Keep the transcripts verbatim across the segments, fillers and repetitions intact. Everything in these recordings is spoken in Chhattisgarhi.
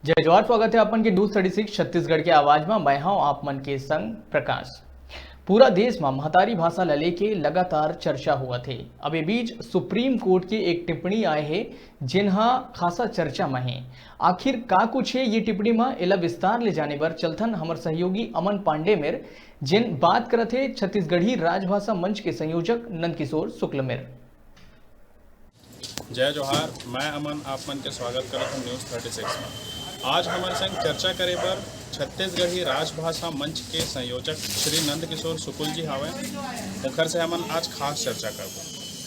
जय जोहार, स्वागत है आपन के न्यूज़ थर्टी सिक्स छत्तीसगढ़ के आवाज में। मैं हूं आप मन के संग प्रकाश। पूरा देश में महतारी भाषा ल लेके लगातार चर्चा होवत हे। अब ये बीच सुप्रीम कोर्ट के एक टिप्पणी आए हे, जेन हा खासा चर्चा में हे। आखिर का कुछ हे ये टिप्पणी में, एला विस्तार ले जाने बर चलथन हमर सहयोगी अमन पांडे मेर, जेन बात करत हे छत्तीसगढ़ी राजभाषा मंच के संयोजक नंदकिशोर शुक्ल मेर। जय जोहार, मैं अमन आप मन के स्वागत करत हूँ न्यूज़ थर्टी सिक्स में। आज हमर संग चर्चा करे बर छत्तीसगढ़ी राजभाषा मंच के संयोजक श्री नंदकिशोर शुक्ल जी हावय। ओखर से हमन आज खास चर्चा करबो।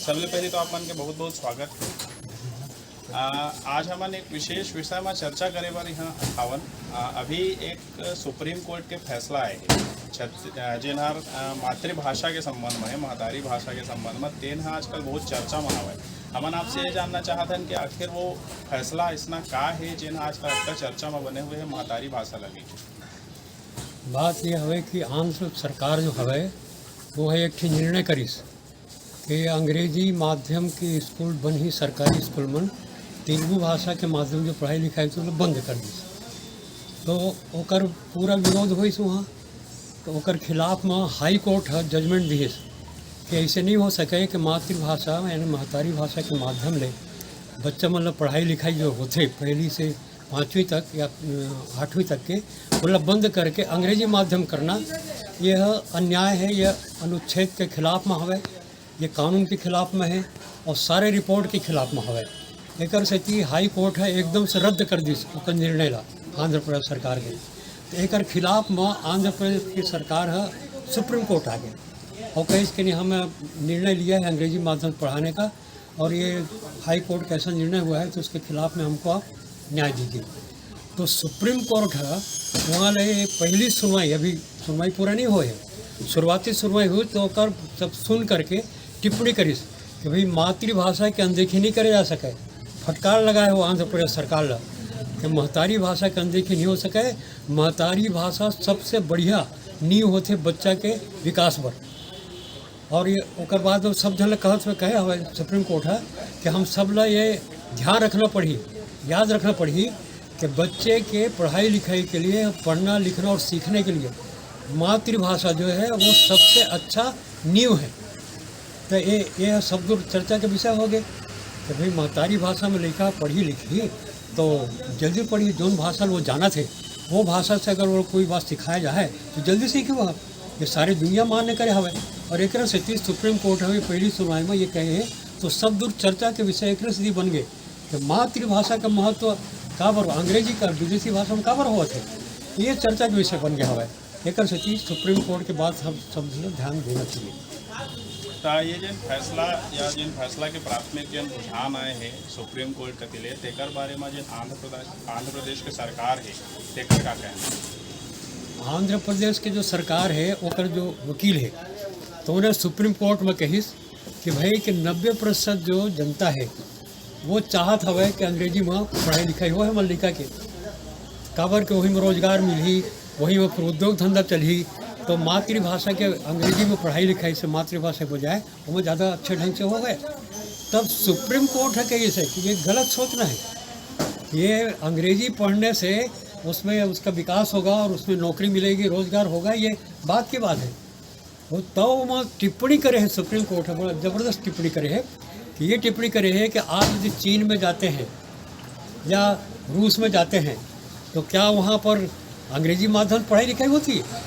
सबले पहले तो आप मन के बहुत-बहुत स्वागत हे। आ, आज हमन एक विशेष विषय में चर्चा करे बर यहाँ हावन। आ, अभी एक सुप्रीम कोर्ट के फैसला आए हे, छत-, अ, जेन हर, अ, मातृभाषा के संबंध में हे, महतारी भाषा के संबंध में, तेन ह आजकल बहुत चर्चा में हवय। हमन आपसे ये जानना चाहत हन कि आखिर वो फैसला अइसना का हे, जेन ह आजकल अतका चर्चा में बने हुए हे, महतारी भाषा ल लेके? बात ये हवे कि आंध्र सरकार जो हवे, वो है एक ठे निर्णय करिस कि अंग्रेजी माध्यम के स्कूल बनही, सरकारी स्कूल मन तेलुगु भाषा के माध्यम से पढ़ाई लिखाई तो बंद कर दिस। तो ओकर पूरा विरोध होइस वहाँ, तो ओकर खिलाफ में हाई कोर्ट ह जजमेंट दिहिस कि ऐसे नहीं हो सके कि मातृभाषा यानी महतारी भाषा के माध्यम ले बच्चा मन ल पढ़ाई लिखाई जो होथे पहली से पाँचवीं तक या, अ, आठवीं तक के, ओला बंद करके अंग्रेजी माध्यम करना, यह अन्याय है, यह अनुच्छेद के खिलाफ में हवे, ये कानून के खिलाफ में है और सारे रिपोर्ट के खिलाफ में हवे। एकर सेती हाई कोर्ट है एकदम से रद्द कर दिस ओकर निर्णय ला आंध्र प्रदेश सरकार के। तो एकर खिलाफ में आंध्र प्रदेश की सरकार है सुप्रीम कोर्ट आ गए और कहिस कि नहीं, हम निर्णय लिया है अंग्रेजी माध्यम पढ़ाने का, और ये हाई कोर्ट का ऐसा निर्णय हुआ है, तो उसके खिलाफ में हमको आप न्याय दीजिए। तो सुप्रीम कोर्ट है, वहाँ ले पहली सुनवाई, अभी सुनवाई पूरा नहीं हुई है, शुरुआती सुनवाई हुई तो ओकर सब सुन करके टिप्पणी करिस कि भाई मातृभाषा के अनदेखी नहीं करे जा सके। फटकार लगाए हो आंध्र प्रदेश सरकार ला कि महतारी भाषा के अनदेखी नहीं हो सके। महतारी भाषा सबसे बढ़िया नींव होथे बच्चा के विकास बर। और ये ओकर बाद वो सब झन ल कहत हुए कहे हवे सुप्रीम कोर्ट है कि हम सब ला ये ध्यान रखना पड़ही, याद रखना पड़ही कि बच्चे के पढ़ाई लिखाई के लिए, पढ़ना लिखना और सीखने के लिए मातृभाषा जो है वो सबसे अच्छा नींव है। तो ये, ये सब दूर चर्चा के विषय हो गए कि भाई महतारी भाषा में लइका पढ़ी लिखी तो जल्दी पढ़ी, जोन भाषा वो जानत हे वो भाषा से अगर वो कोई बात सिखाया जाए तो जल्दी सीखी वो। ये सारी दुनिया मान्य करे हवे। और एकरा सेती सुप्रीम कोर्ट हवे पहली सुनवाई में ये कहे हे, तो सब दूर चर्चा के विषय एकरा सेती बन गए कि मातृभाषा का महत्व काबर, अंग्रेजी का विदेशी भाषा में काबर होवत हे, ये चर्चा के विषय बन गया हवे। एकर सेती सुप्रीम कोर्ट के बात हम सब ध्यान देना चाहिए। तो ये जिन फैसला या जिन फैसला के प्राथमिक जिन रुझान आए हे सुप्रीम कोर्ट कति ले, तेकर बारे में जिन आंध्र प्रदेश, आंध्र प्रदेश के सरकार हे, तेकर का कहना? आंध्र प्रदेश के जो सरकार है, ओकर जो वकील है, तो उन्हें सुप्रीम कोर्ट में कहिस कि भाई कि नब्बे प्रतिशत जो जनता है, वो चाहत हवे कि अंग्रेजी में पढ़ाई लिखाई हो हमर लइका के। काबर के वही में रोजगार मिलही, वही में फिर उद्योग धंधा चलही। तो मातृभाषा के अंग्रेजी में पढ़ाई लिखाई से मातृभाषा के बजाय ओमा ज़्यादा अच्छे ढंग से हो गए। तब सुप्रीम कोर्ट है कही से कि ये गलत सोचना है। ये अंग्रेजी पढ़ने से उसमें उसका विकास होगा और उसमें नौकरी मिलेगी, रोजगार होगा, ये बात की बात है। वो तब ओमा टिप्पणी करे है सुप्रीम कोर्ट है, बड़ा जबरदस्त टिप्पणी करे है कि ये टिप्पणी करे है कि आप यदि चीन में जाते हैं या रूस में जाते हैं तो क्या वहाँ पर अंग्रेजी माध्यम से पढ़ाई लिखाई होती है?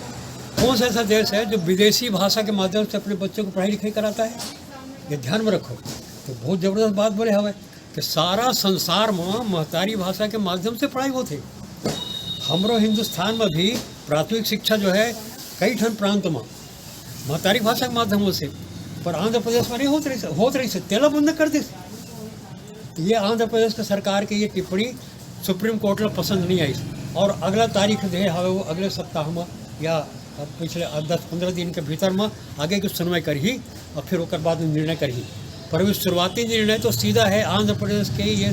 कौन सा ऐसा देश है जो विदेशी भाषा के माध्यम से अपने बच्चों को पढ़ाई लिखाई कराता है? ये ध्यान में रखो। तो बहुत जबरदस्त बात बोले हवे कि सारा संसार में महतारी भाषा के माध्यम से पढ़ाई होत हे। हमरो हिंदुस्तान में भी प्राथमिक शिक्षा जो है कई ठन प्रांत में महतारी भाषा के माध्यम से, पर आंध्र प्रदेश में नहीं होत रही, होत रही से तेला बंद कर दिस। ये आंध्र प्रदेश के सरकार के ये टिप्पणी सुप्रीम कोर्ट ला पसंद नहीं आई और अगला तारीख दे हवे वो अगले सप्ताह में या पिछले दस पन्द्रह दिन के भीतर में आगे की सुनवाई करही और फिर ओकर बाद में निर्णय करही। पर अभी शुरुआती निर्णय तो सीधा है, आंध्र प्रदेश के ये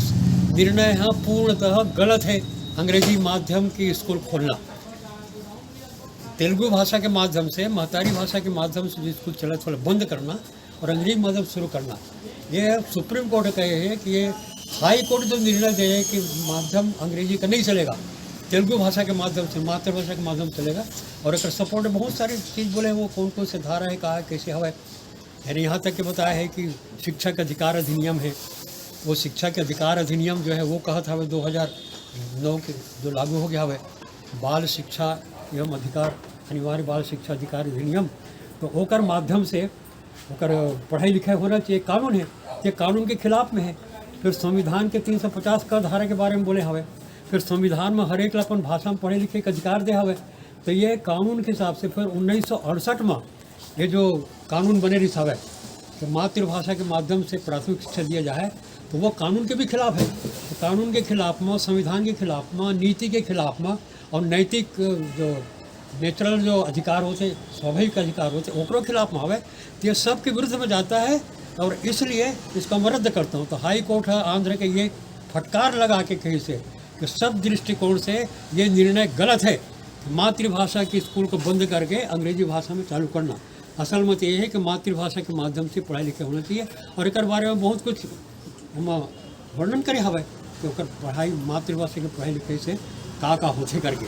निर्णय है पूर्णतः गलत है, अंग्रेजी माध्यम की स्कूल खोलना, तेलुगु भाषा के माध्यम से, महतारी भाषा के माध्यम से जो स्कूल चलत वाला बंद करना और अंग्रेजी माध्यम शुरू करना। ये सुप्रीम कोर्ट कहे है कि ये हाई कोर्ट जो निर्णय दे कि माध्यम अंग्रेजी का नहीं चलेगा, तेलुगु भाषा के माध्यम से, मातृभाषा के माध्यम से चलेगा, और एक सपोर्ट बहुत सारी चीज बोले हैं, वो कौन कौन से धारा है, कहा है, कैसे हवा है, यानी यहाँ तक कि बताया है कि शिक्षा के अधिकार अधिनियम है, वो शिक्षा के अधिकार अधिनियम जो है वो कहत हवे दो हज़ार नौ के जो लागू हो गया हवे, बाल शिक्षा एवं अधिकार, अनिवार्य बाल शिक्षा अधिकार अधिनियम, तो ओकर माध्यम से ओकर पढ़ाई लिखाई होना चाहिए, कानून है, ये कानून के खिलाफ में है। फिर संविधान के तीन सौ पचास क धारा के बारे में बोले हवे, फिर संविधान में हर एक ला अपन भाषा में पढ़े लिखे के अधिकार दे हवे। तो ये कानून के हिसाब से फिर उन्नीस सौ अड़सठ में ये जो कानून बने रिहिस हवे कि मातृभाषा के माध्यम से प्राथमिक शिक्षा दिया जाए, तो वो कानून के भी खिलाफ है। तो कानून के खिलाफ में, संविधान के खिलाफ में, नीति के खिलाफ में और नैतिक जो नेचुरल जो अधिकार होते, स्वाभाविक अधिकार होते, ओकरो खिलाफ में हवे, तो ये सब के विरुद्ध में जाता है और इसलिए इसको मैं रद्द करता हूँ। तो हाई कोर्ट है आंध्र के ये फटकार लगा के कही से कि सब दृष्टिकोण से ये निर्णय गलत है, मातृभाषा के स्कूल को बंद करके अंग्रेजी भाषा में चालू करना। असल में तो ये है कि मातृभाषा के माध्यम से पढ़ाई लिखाई होना चाहिए और एक बारे में बहुत कुछ हम वर्णन करे हवे कि ओकर पढ़ाई, मातृभाषा के पढ़ाई लिखाई से का का होथे करके।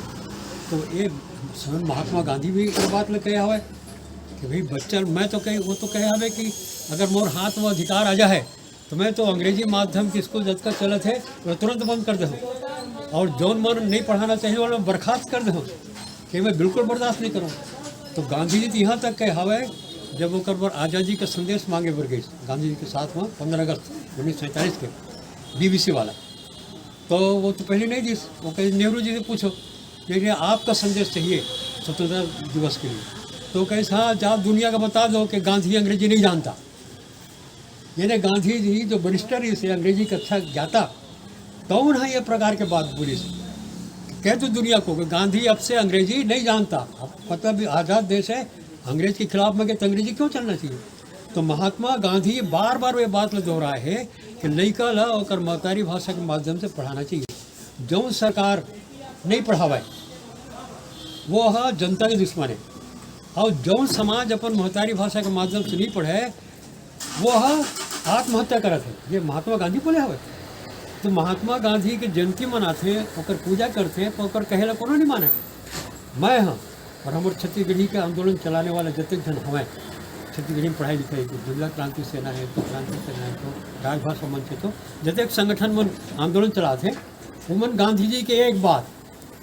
तो ये स्वयं महात्मा गांधी भी ये बात ल कहे हवे कि भाई बच्चा, मैं तो कहे, वो तो कहे हवे कि अगर मोर हाथ में अधिकार आ जाए तो मैं तो अंग्रेजी माध्यम के स्कूल जतका चलत है वो तुरंत बंद कर दे, और जौन मन नहीं पढ़ाना चाहिए वाला बर्खास्त कर दे, कि मैं बिल्कुल बर्दाश्त नहीं करूँ। तो गांधी जी तो यहाँ तक कहे हवे, जब ओकर बर आज़ादी का संदेश मांगे बर गई गांधी जी के साथ वहाँ पंद्रह अगस्त उन्नीस सौ सैंतालीस के बीबीसी वाला, तो वो तो पहले नहीं दिस। वो कहे नेहरू जी से पूछो कि ये आपका संदेश चाहिए स्वतंत्रता दिवस के लिए। तो कहे हाँ, जाओ दुनिया का बता दो कि गांधी अंग्रेजी नहीं जानता। यानी गांधी जी जो बैरिस्टर इसे अंग्रेजी का अच्छा ज्ञाता, कौन है ये प्रकार के बात बोली? कह दो दुनिया को कि गांधी अब से अंग्रेजी नहीं जानता। अब मतलब आज़ाद देश है, अंग्रेज के खिलाफ में के तो अंग्रेजी क्यों चलना चाहिए? तो महात्मा गांधी बार बार ये बात ल दोहराए है कि लइका ला ओकर महतारी भाषा के माध्यम से पढ़ाना चाहिए। जौन सरकार नहीं पढ़ावे वो ह जनता के दुश्मन है, और जौन समाज अपन महतारी भाषा के माध्यम से नहीं पढ़े वो ह आत्महत्या करत है। ये महात्मा गांधी बोले हवे। तो महात्मा गांधी के जयंती मनाथे, ओकर पूजा करथे, पर ओकर कहे ला कोनो नहीं माने। मैं हाँ और हमर छत्तीसगढ़ी के आंदोलन चलाने वाला जतेक झन हवैं, छत्तीसगढ़ी में पढ़ाई लिखाई के, जिला क्रांति सेना है तो, क्रांति सेना है तो, राजभाषा मंच है तो, जतेक संगठन मन आंदोलन चलाथे, उमन गांधी जी के एक बात,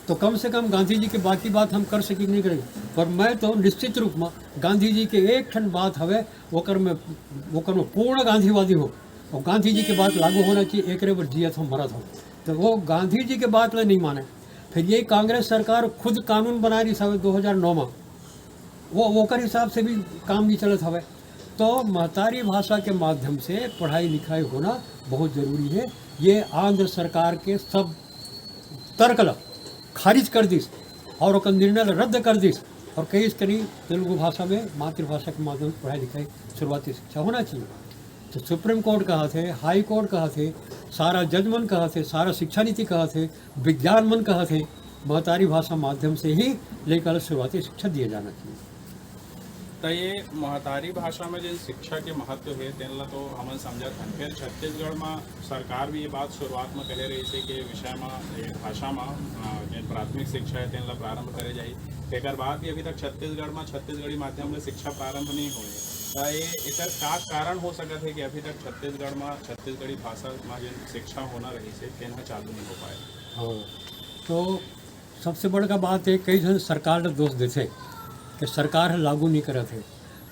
तो कम से कम गांधी जी के बाकी बात हम कर सकी नहीं करी, पर मैं तो निश्चित रूप में गांधी जी के एक ठन बात हवे, ओकर में, ओकर में पूर्ण गांधीवादी हो, और गांधी जी के बात लागू होना चाहिए, एकरे बर जियत हो, मरत हो। तो वो गांधी जी के बात ला नहीं माने। फिर ये कांग्रेस सरकार खुद कानून बनाए रही साहब दो हज़ार नौ में, वो ओकर हिसाब से भी काम नहीं चलत हवे। तो महतारी भाषा के माध्यम से पढ़ाई लिखाई होना बहुत जरूरी है। ये आंध्र सरकार के सब तर्क ला खारिज कर दिस और ओकर निर्णय ला रद्द कर दिस और कहिस करी तेलुगु भाषा में मातृभाषा के माध्यम से पढ़ाई लिखाई शुरुआती शिक्षा होना चाहिए। तो सुप्रीम कोर्ट कहत हे, हाई कोर्ट कहत हे, सारा जज मन कहत हे, सारा शिक्षा नीति कहत हे, विज्ञान मन कहत हे, महतारी भाषा माध्यम से ही लइका ला शुरुआती शिक्षा दिए जाना चाहिए। त ये महतारी भाषा में जेन शिक्षा के महत्व हे, तेन ला तो हमन समझत हन। फेर छत्तीसगढ़ में सरकार भी ये बात शुरुआत में कहे रहिस हे कि ये विषय में, ये भाषा में, अ, जेन प्राथमिक शिक्षा हे, तेन ला प्रारंभ करे जाही। एकर बाद भी अभी तक छत्तीसगढ़ में छत्तीसगढ़ी माध्यम ले शिक्षा प्रारंभ नहीं होए। त ये, एकर का कारण हो सकत हे कि अभी तक छत्तीसगढ़ में छत्तीसगढ़ी भाषा में जेन शिक्षा होना रहिस हे, तेन ह चालू नहीं हो पाए? हाँ, तो सबसे बड़का बात हे, कई झन सरकार ल दोष देथे कि सरकार ह लागू नहीं करत हे।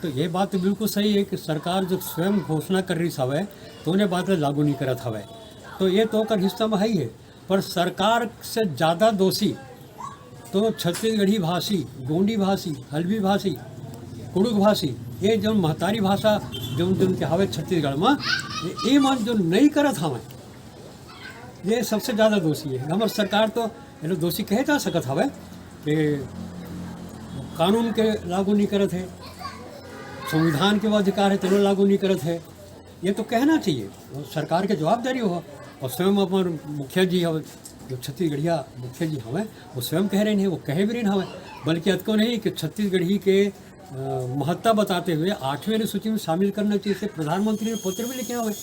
तो ये बात तो बिल्कुल सही हे कि सरकार जो स्वयं घोषणा कर रहिस हवय, तो ओने बात ल लागू नहीं करत हवय। तो ये तो ओकर हिस्सा में है ही है, पर सरकार से ज़्यादा दोषी तो छत्तीसगढ़ी भाषी, गोंडी भाषी, हल्बी भाषी, कुड़ुख भाषी, ये जो महतारी भाषा जो, जो उनके हवे छत्तीसगढ़ में, ये, ये मन जो नहीं करत हवे, ये सबसे ज़्यादा दोषी है। हमार सरकार तो ये लोग दोषी कहे जा सकत हवे कि कानून के लागू नहीं करत है, संविधान के वो अधिकार है, तेलो लागू नहीं करत है। ये तो कहना चाहिए, वो सरकार के जवाबदारी हो। और स्वयं अपन मुखिया जी हवे, जो छत्तीसगढ़िया मुखिया जी हवे, वो स्वयं कह रहे हैं, वो कहे भी रहे हवे, बल्कि अतको नहीं कि छत्तीसगढ़ी के, अ, महत्ता बताते हुए आठवीं अनुसूची में शामिल करना चाहिए, इसे प्रधानमंत्री ने पत्र भी लिखे हवे।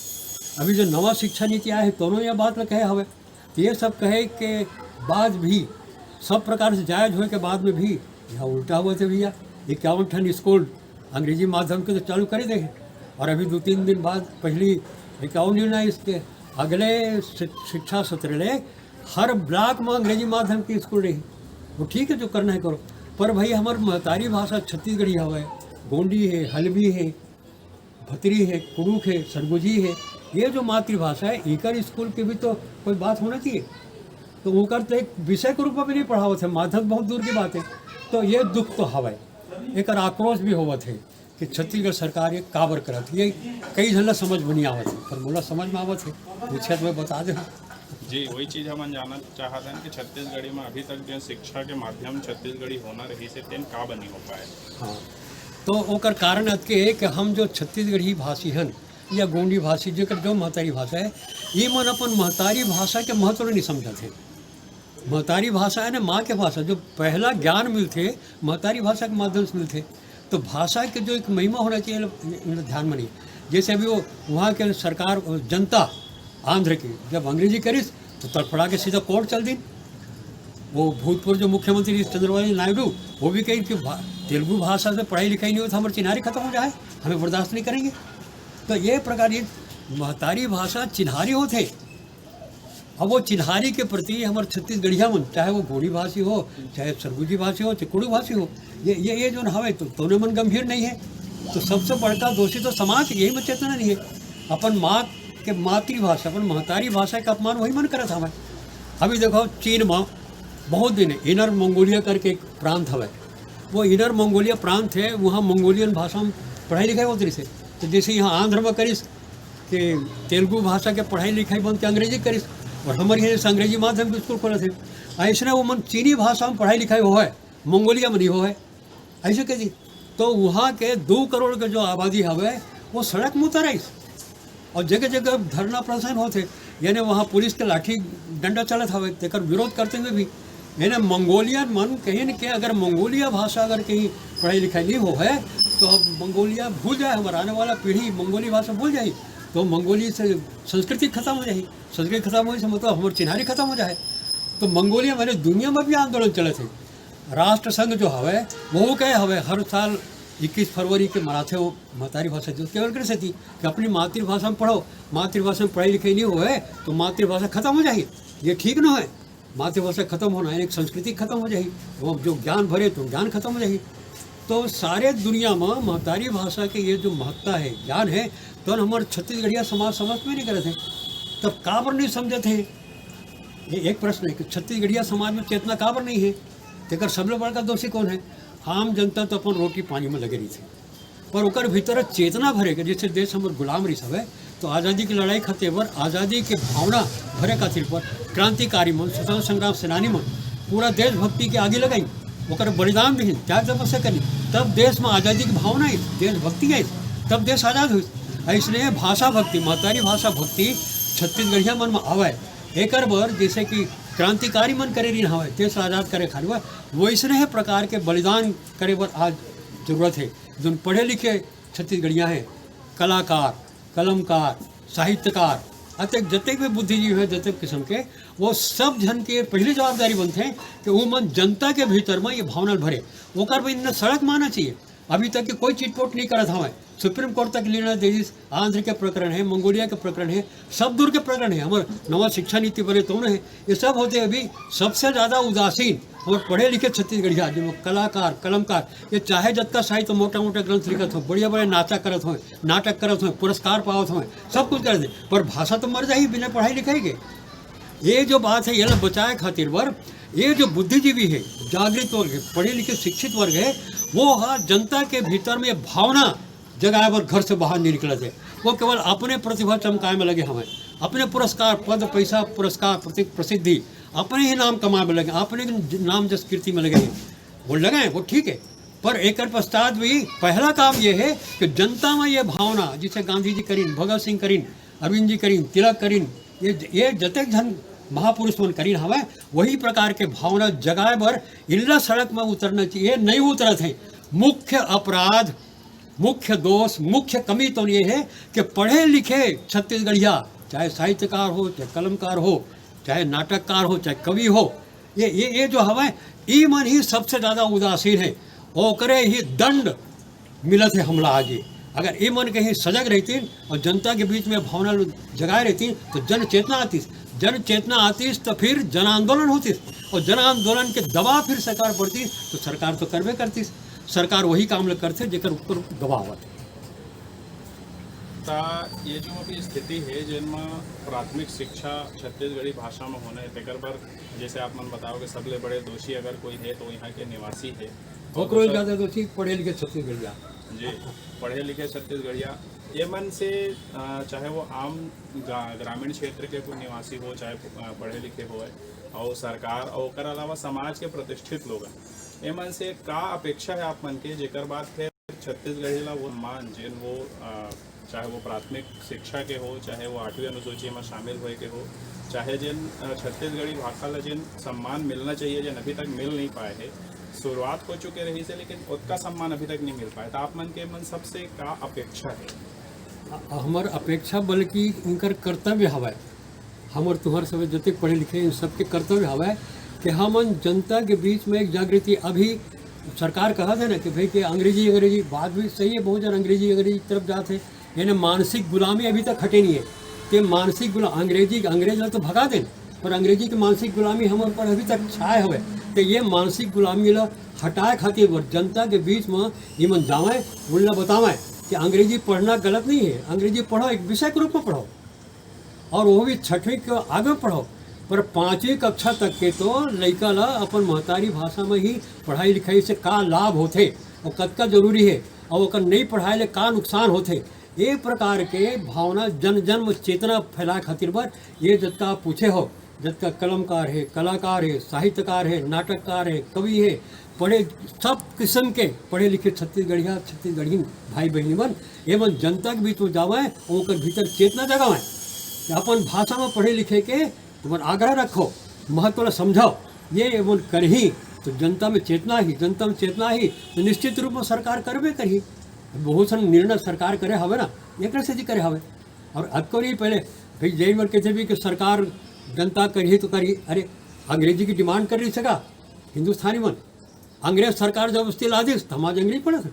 अभी जो नवा शिक्षा नीति आए हे, तोनो यह बात ल कहे हवे। तो ये सब कहे के बाद भी, सब प्रकार से जायज होए के बाद में भी यहाँ उल्टा होवत हे भैया। इक्यावन ठन स्कूल अंग्रेजी माध्यम के तो चालू करे दे हे, और अभी दो तीन दिन बाद, पहली इक्यावन दिन आइस, इसके अगले शि-, शिक्षा सत्र ले हर ब्लॉक में अंग्रेजी माध्यम के स्कूल रही। वो ठीक है, जो करना है करो, पर भाई, हमर महतारी भाषा छत्तीसगढ़ी हवे, गोंडी है, हल्बी है, भतरी है, कुड़ुख है, सरगुजी है, ये जो मातृभाषा है, एकर स्कूल के भी तो कोई बात होना चाहिए। तो ओकर तो एक विषय के रूप में भी नहीं पढ़ावत है, माध्यम बहुत दूर की बात है। तो ये दुख तो हवे, एकर आक्रोश भी होवत है कि छत्तीसगढ़ सरकार ये काबर करत है। ये कई झन ला समझ में नहीं आवत है, पर मोला समझ में आवत है, पूछे तो मैं बता दे। जी, वही चीज हमन जानना चाहत हन कि छत्तीसगढ़ी में अभी तक जो शिक्षा के माध्यम छत्तीसगढ़ी होना रहिस हे, तेन काबर नहीं हो पाए? हाँ, तो ओकर कारण अतके हे कि हम जो छत्तीसगढ़ी भाषी हन या गोंडी भाषी, जेकर जो महतारी भाषा है, ये मन अपन महतारी भाषा के महत्व ल नहीं समझत हे। महतारी भाषा है ना, माँ के भाषा, जो पहला ज्ञान मिलथे, महतारी भाषा के माध्यम से मिलथे। तो भाषा के जो एक महिमा होना चाहिए, इन ध्यान में नहीं। जैसे अभी वो वहाँ के सरकार, जनता आंध्र की जब अंग्रेजी करिस, तो तड़फड़ा के सीधा कोर्ट चल दिन। वो भूतपूर्व जो मुख्यमंत्री चंद्रबाबू नायडू, वो भी कही कि भा-, तेलुगु भाषा से पढ़ाई लिखाई नहीं होता, हमारी चिन्हारी खत्म हो जाए, हमें बर्दाश्त नहीं करेंगे। तो ये प्रकार ये महतारी भाषा चिन्हारी होथे। अब वो चिन्हारी के प्रति हमर छत्तीसगढ़िया मन, चाहे वो गोंडी भाषी हो, चाहे सरगुजी भाषी हो, चाहे कुड़ुख भाषी हो, ये, ये, ये जो हवे, तो तोने मन गंभीर नहीं है। तो सबसे बड़का दोषी तो समाज, यही में चेतना नहीं है। अपन माँ के मातृभाषा, अपन महतारी भाषा का अपमान वही मन करत हवे। अभी देखो, चीन में बहुत दिन है, इनर मंगोलिया करके एक प्रांत हवे, वो इनर मंगोलिया प्रांत है, वहाँ मंगोलियन भाषा में पढ़ाई लिखाई होत रहिस हे। तो जैसे यहाँ आंध्र में करिस कि तेलुगु भाषा के पढ़ाई लिखाई बंद के अंग्रेजी करिस, और हमर यहाँ जैसे अंग्रेजी माध्यम के स्कूल खोलत हे, अइसने वो मन चीनी भाषा में पढ़ाई लिखाई होए, मंगोलिया में नहीं होए, ऐसे कह दी। तो वहाँ के दो करोड़ के जो आबादी हवे, वो सड़क में उतर आइस। और जगह जगह धरना प्रदर्शन होथे, यानी वहाँ पुलिस के लाठी डंडा चलत हवे, तेकर विरोध करते हुए भी, यानी मंगोलियन मन कहिन के अगर मंगोलिया भाषा अगर कहीं पढ़ाई लिखाई नहीं हो है, तो अब मंगोलिया भूल जाए, हमारा आने वाला पीढ़ी मंगोली भाषा भूल जाए, तो मंगोली से संस्कृति खत्म हो जाए, संस्कृति खत्म होए से मतलब हमारी चिन्हारी खत्म हो जाए। तो मंगोलिया माने दुनिया में भी आंदोलन चलत हे। राष्ट्र संघ जो हवे, वो कहे हवे, हर साल इक्कीस फरवरी के मनाथे वो महतारी भाषा दिवस। केवल करे सेती कि अपनी मातृभाषा में पढ़ो, मातृभाषा में पढ़ाई लिखाई नहीं होए, तो मातृभाषा खत्म हो जाही। ये ठीक न होए, मातृभाषा खत्म होना है, एक संस्कृति खत्म हो जाही, वो जो ज्ञान भरे, तो ज्ञान खत्म हो जाही। तो सारे दुनिया में महतारी भाषा के ये जो महत्ता है, ज्ञान है, तो हमर छत्तीसगढ़िया समाज समझ में नहीं करत हे, तब काबर नहीं समझत हे? ये एक प्रश्न है कि छत्तीसगढ़िया समाज में चेतना काबर नहीं है, तेकर सबले बड़का दोषी कौन है? आम जनता तो अपन रोटी पानी में लगे रहिथे, पर ओकर भीतर चेतना भरे के, जैसे देश हमर गुलाम रहिस हवे, तो आजादी की लड़ाई खातिर बर, आजादी के भावना भरे खातिर बर क्रांतिकारी मन, स्वतंत्र संग्राम सेनानी मन पूरा देशभक्ति के आगी लगाई, ओकर बलिदान दिहिन, त्याग तपस्या करी, तब देश में आजादी की भावना आई, देशभक्ति आई, तब देश आजाद हुई। ऐसने भाषा भक्ति, महतारी भाषा भक्ति छत्तीसगढ़िया मन में आवे, एकर बर जैसे कि क्रांतिकारी मन करे रहिन हवय, देश आजाद करे खातिर बर, वैसने प्रकार के बलिदान करे बर आज जरूरत है। जोन पढ़े लिखे छत्तीसगढ़िया हैं, कलाकार, कलमकार, साहित्यकार, अतेक जतेक भी बुद्धिजीवी हैं, जतेक किस्म के, वो सब झन के पहली जवाबदारी बनथे कि वो मन जनता के भीतर में ये भावना भरे। ओकर बर इन्हें सड़क में आना चाहिए। अभी तक के कोई चिटपोट नहीं करत हवय। सुप्रीम कोर्ट तक निर्णय दे दिस, आंध्र के प्रकरण है, मंगोलिया के प्रकरण है, सब दूर के प्रकरण है। हमर नवा शिक्षा नीति बने तो है, ये सब होते अभी सबसे ज्यादा उदासीन और पढ़े लिखे छत्तीसगढ़िया, जो कलाकार, कलमकार, ये चाहे जतका साहित्य, मोटा मोटा ग्रंथ लिखत हो, बढ़िया बढ़िया नाचा करत हो, नाटक करत हो, पुरस्कार पावत हो, सब कुछ करत हो, पर भाषा तो मर जाही बिना पढ़ाई लिखाई के। ये जो बात है, ये ला बचाए खातिर बर, ये जो बुद्धिजीवी है, जागृत वर्ग है, पढ़े लिखे शिक्षित वर्ग है, वो हा जनता के भीतर में भावना जगाए बर घर से बाहर नहीं निकलत है। वो केवल अपने प्रतिभा चमकाए में लगे हवय, अपने पुरस्कार, पद, पैसा, पुरस्कार, प्रति-, प्रसिद्धि, अपने ही नाम कमाए में लगे, अपने ही नाम जस कीर्ति में लगे हैं। वो लगे हैं, वो ठीक है, पर एकर पश्चात भी पहला काम ये है कि जनता में ये भावना, जिसे गांधी जी करीन, भगत सिंह करीन, अरविंद जी करीन, तिलक करीन, ये, ये जतेक झन महापुरुष मन करीन हवय, वही प्रकार के भावना जगाए बर इल्ला सड़क में उतरना चाहिए। नहीं उतरत है। मुख्य अपराध मुख्य दोष, मुख्य कमी तो ये है कि पढ़े लिखे छत्तीसगढ़िया, चाहे साहित्यकार हो, चाहे कलमकार हो, चाहे नाटककार हो, चाहे कवि हो, ये ये ये जो हवय, ई मन ही सबसे ज्यादा उदासीन है। ओकरे ही दंड मिलत है हमला आज ये। अगर ई मन कहीं सजग रहतीन और जनता के बीच में भावना जगाए रहतीन, तो जन चेतना आतीस। जन चेतना आतीस तो फिर जन आंदोलन होतीस, और जन आंदोलन के दबाव फिर सरकार पड़तीस, तो सरकार तो करबे करतीस। सरकार वही काम ल करथे जेकर ऊपर दबाव होथे। ता ये जो अभी स्थिति है, जिनमें प्राथमिक शिक्षा छत्तीसगढ़ी भाषा में होना है, तेकर बर जैसे आप मन बताओगे, सबले बड़े दोषी अगर कोई है, तो यहाँ के निवासी है। ओकरो ज्यादा दोषी पढ़े लिखे छत्तीसगढ़िया। जी, पढ़े लिखे छत्तीसगढ़िया। ये मन से, अ, चाहे वो आम गा-, ग्रामीण क्षेत्र के कोई निवासी हो, चाहे, अ, पढ़े लिखे हो, और सरकार, और ओकर अलावा समाज के प्रतिष्ठित लोग, ये मन से का अपेक्षा है आप मन के, जेकर बाद फिर छत्तीसगढ़ी ला वो सम्मान, जेन वो, अ, चाहे वो प्राथमिक शिक्षा के हो, चाहे वो आठवीं अनुसूची में शामिल होए के हो, चाहे जेन, अ, छत्तीसगढ़ी भाषा ला जेन सम्मान मिलना चाहिए, जेन अभी तक मिल नहीं पाए है। शुरुआत हो चुके रही से, लेकिन ओतका सम्मान अभी तक नहीं मिल पाए। तो आप मन के मन सबसे का अपेक्षा है? अ-, हमर अपेक्षा बल्कि इनकर कर्तव्य हवय। हमर तुहर सब जतेक पढ़े लिखे, इन सबके कर्तव्य हवय कि हमन जनता के बीच में एक जागृति। अभी सरकार कहत है ना कि भाई कि अंग्रेजी, अंग्रेजी, बात भी सही है, बहुत जन अंग्रेजी, अंग्रेजी की तरफ जात है, यानी मानसिक गुलामी अभी तक हटे नहीं है। कि मानसिक गुला-, अंग्रेजी, अंग्रेज ला तो भगा देन, पर अंग्रेजी के मानसिक गुलामी हमर पर अभी तक छाए हवय। तो ये मानसिक गुलामी ला हटाए खातिर बर जनता के बीच में इमन जावय, उनला बतावय कि अंग्रेजी पढ़ना गलत नहीं है, अंग्रेजी पढ़ो, एक विषय के रूप में पढ़ो, और वो भी छठवीं के आगे पढ़ो, पर पाँचवीं कक्षा तक के तो लइका ला अपन महतारी भाषा में ही पढ़ाई लिखाई से का लाभ होथे और कतका जरूरी है, और ओकर नहीं पढ़ाए ले का नुकसान होथे। ये प्रकार के भावना, जन जन में चेतना फैलाए खातिर बर ये जतका आप पूछे हो, जतका कलमकार है, कलाकार है, साहित्यकार है, नाटककार है, कवि है, पढ़े, सब किस्म के पढ़े लिखे छत्तीसगढ़िया, छत्तीसगढ़ी भाई बहिनी मन, एमन जनता के बीच में जावय, ओकर भीतर चेतना जगावय कि अपन भाषा में पढ़े लिखे के तुमन आग्रह रखो, महत्व ला समझो। ये एमन करही तो जनता में चेतना ही, जनता में चेतना ही तो निश्चित रूप में सरकार करबे करही। बहुत सारे निर्णय सरकार करे हवे ना, एक से जी करे हवे। और अतको नहीं पहले भाई जय मर कहते भी कि सरकार जनता करही तो करही। अरे, अंग्रेजी की डिमांड कर रही सका हिंदुस्तानी मन, अंग्रेज सरकार जबरदस्ती ला दिस तो हम आज अंग्रेजी पढ़त है।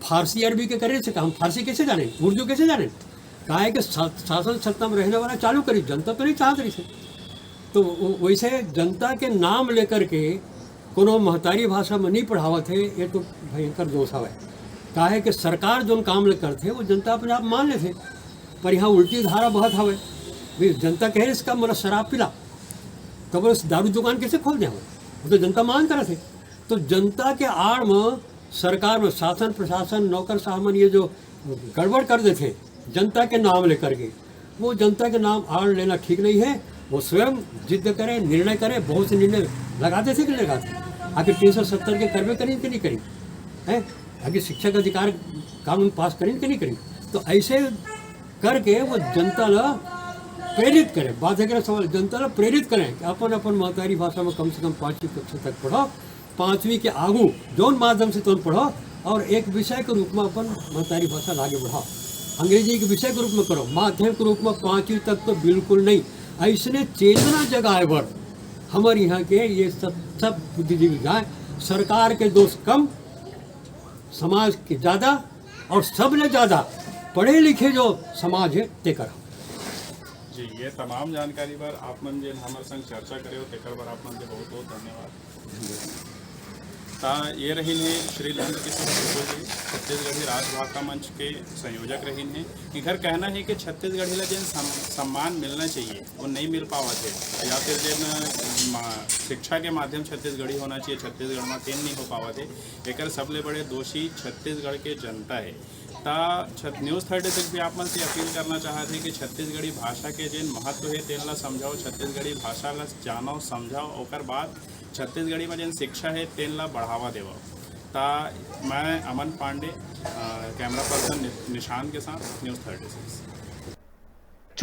फारसी अरबी के करे से हम फारसी कैसे जाने, उर्दू कैसे जाने? काहे के शा-, शासन सत्ता में रहने वाला चालू करी, जनता तो नहीं चाहत रही से। तो वो-, वैसे जनता के नाम लेकर के कोनो महतारी भाषा में नहीं पढ़ावत है, ये तो भयंकर दोष हवे। काहे के सरकार जोन काम ले करथे वो जनता अपने आप मान लेथे, पर यहाँ उल्टी धारा बहत हवे। भाई जनता कहे इसका मोला शराब पिला, तो बोले दारू दुकान कैसे खोल दे हवे? वो तो जनता मांग करत है। तो जनता के आड़ में सरकार में शासन प्रशासन नौकर साहब मन ये जो गड़बड़ कर देथे जनता के नाम लेकर के, वो जनता के नाम आड़ लेना ठीक नहीं है। वो स्वयं जिद करे, निर्णय करे, बहुत से निर्णय लगा देथे कि लगाथे। आखिर तीन सौ सत्तर के करबे करी कि नहीं करी, हैं? आखिर शिक्षा का अधिकार कानून पास करी कि नहीं करी? तो ऐसे करके वो जनता ला प्रेरित करे, बात है कि सवाल जनता ला प्रेरित करें कि अपन अपन महतारी भाषा में कम से कम पाँचवीं कक्षा तक पढ़ो, पाँचवीं के आगू जौन माध्यम से तुम पढ़ो और एक विषय के रूप में अपन महतारी भाषा ला आगे बढ़ाओ। अंग्रेजी के विषय के रूप में करो, माध्यम के रूप में पाँचवीं तक तो बिल्कुल नहीं। ऐसने चेतना जगाए बर हमारे यहाँ के ये सब, सब बुद्धिजीवी जाए, सरकार के दोष कम, समाज के ज्यादा, और सबले ज्यादा पढ़े लिखे जो समाज है तेकर। जी, ये तमाम जानकारी बर आप मन जेन हमर संग चर्चा करे हो, तेकर बर आप मन के बहुत बहुत धन्यवाद। ता ये रहिन हे श्री नंद किशोर ठाकुर जी, छत्तीसगढ़ी राजभाषा मंच के संयोजक रहिन हे। इनकर कहना है कि छत्तीसगढ़ी ला जेन सम-, सम्मान मिलना चाहिए, वो नहीं मिल पावत है, या फिर जेन मा-, शिक्षा के माध्यम छत्तीसगढ़ी होना चाहिए, छत्तीसगढ़ में तेन नहीं हो पावत है, एकर सबले बड़े दोषी छत्तीसगढ़ के जनता है। ता छत-, न्यूज़ थर्टी सिक्स भी आप मन से अपील करना चाहत है कि छत्तीसगढ़ी भाषा के जेन महत्व है, तेन ला समझाओ, छत्तीसगढ़ी भाषा ला जानो, समझाओ, ओकर बाद छत्तीसगढ़ी में जेन शिक्षा है, तेन ला बढ़ावा देवो। ता मैं अमन पांडे, अ, कैमरा पर्सन नि-, निशांत के साथ न्यूज़ थर्टी सिक्स।